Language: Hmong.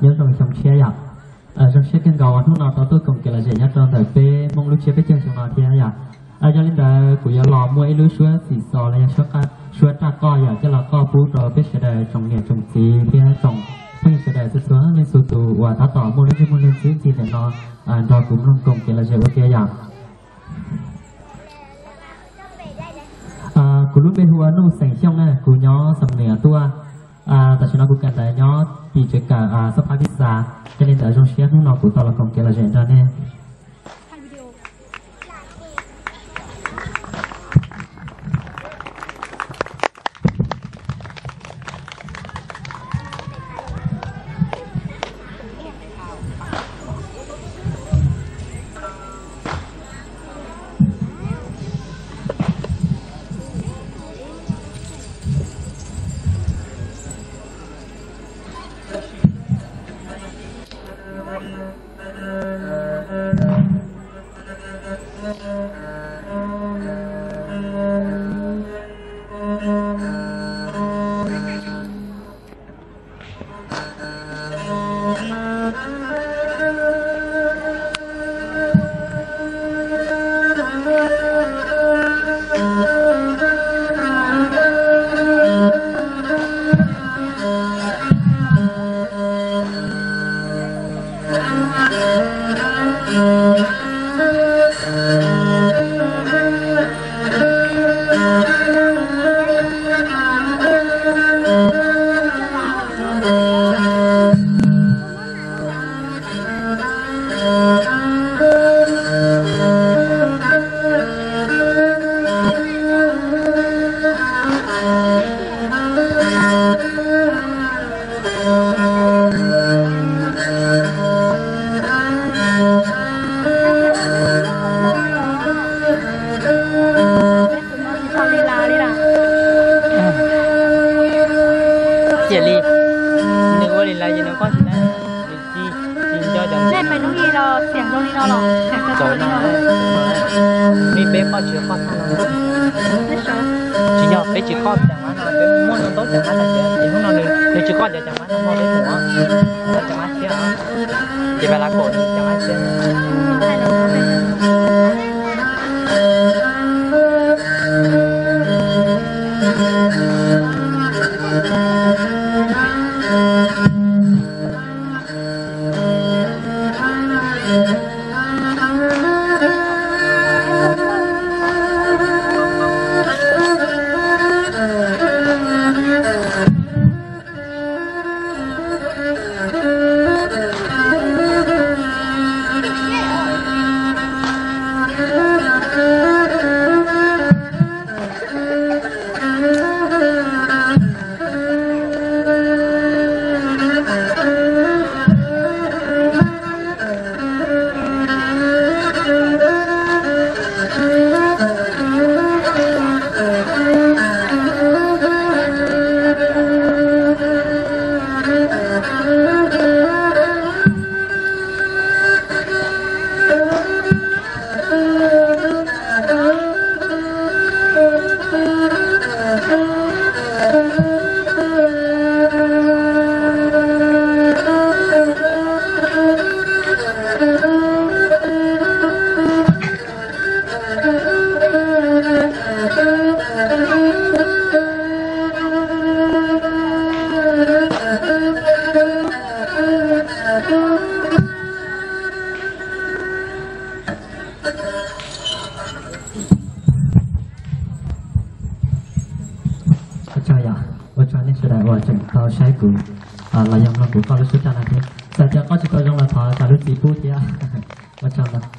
Nyob zoo xyoo tshiab yom. Zoo siab kawg nkaus hnub no tau tuaj koom kev lom zem nyob rau ntawm peb Hmoob lub tsiab peb caug xyoo no thiab yom. Yog li ntawd kuv yuav los muaj ib lub suab xim xos los yog suab raj qoj yom coj los qoj pub rau peb sawv daws tsoom niam tsoom txiv thiab tsoom phooj ywg sawv daws txhua txhua leej txhua tus uas tab tom muaj lub ntsej muag lub ntxwb ntxhi ntawm no nrog kuv mloog koom kev lom zem ua ke yom. Kuv lub npe hu ua Nuj xeem Xyooj na, kuv nyob Xam Nuas tuaj. Tam sim no kuv kawm ntawv nyob tim tsev kawm xab phab pib xav, yog li ntawd zoo siab hnub no kuv tau los koom kev lom zem nrog nej. Cia li, nws ua li lawv ces nws koj tsis tau, nws tsis, tsis nco cov nej pem lub yi los xiam zoo li no los xiam kawg li no. Li peb koj tsis koj tag no, tsis yog peb tsis koj cov mab no, peb muaj no ntaub cov mab no ces hnub no nws tsis koj cov cov mab no ho peb mus, cov mab tshiab, ces peb la kom nws cov mab tshiab. Ua tsaug yom, ua tsaug nej sawv daws uas tseem tau saib kuv los yog mloog kuv qoj lub suab raj no thiab. Txawm tias qoj tsis tau zoo los thov zam lub txim pub thiab. Ua tsaug ntau.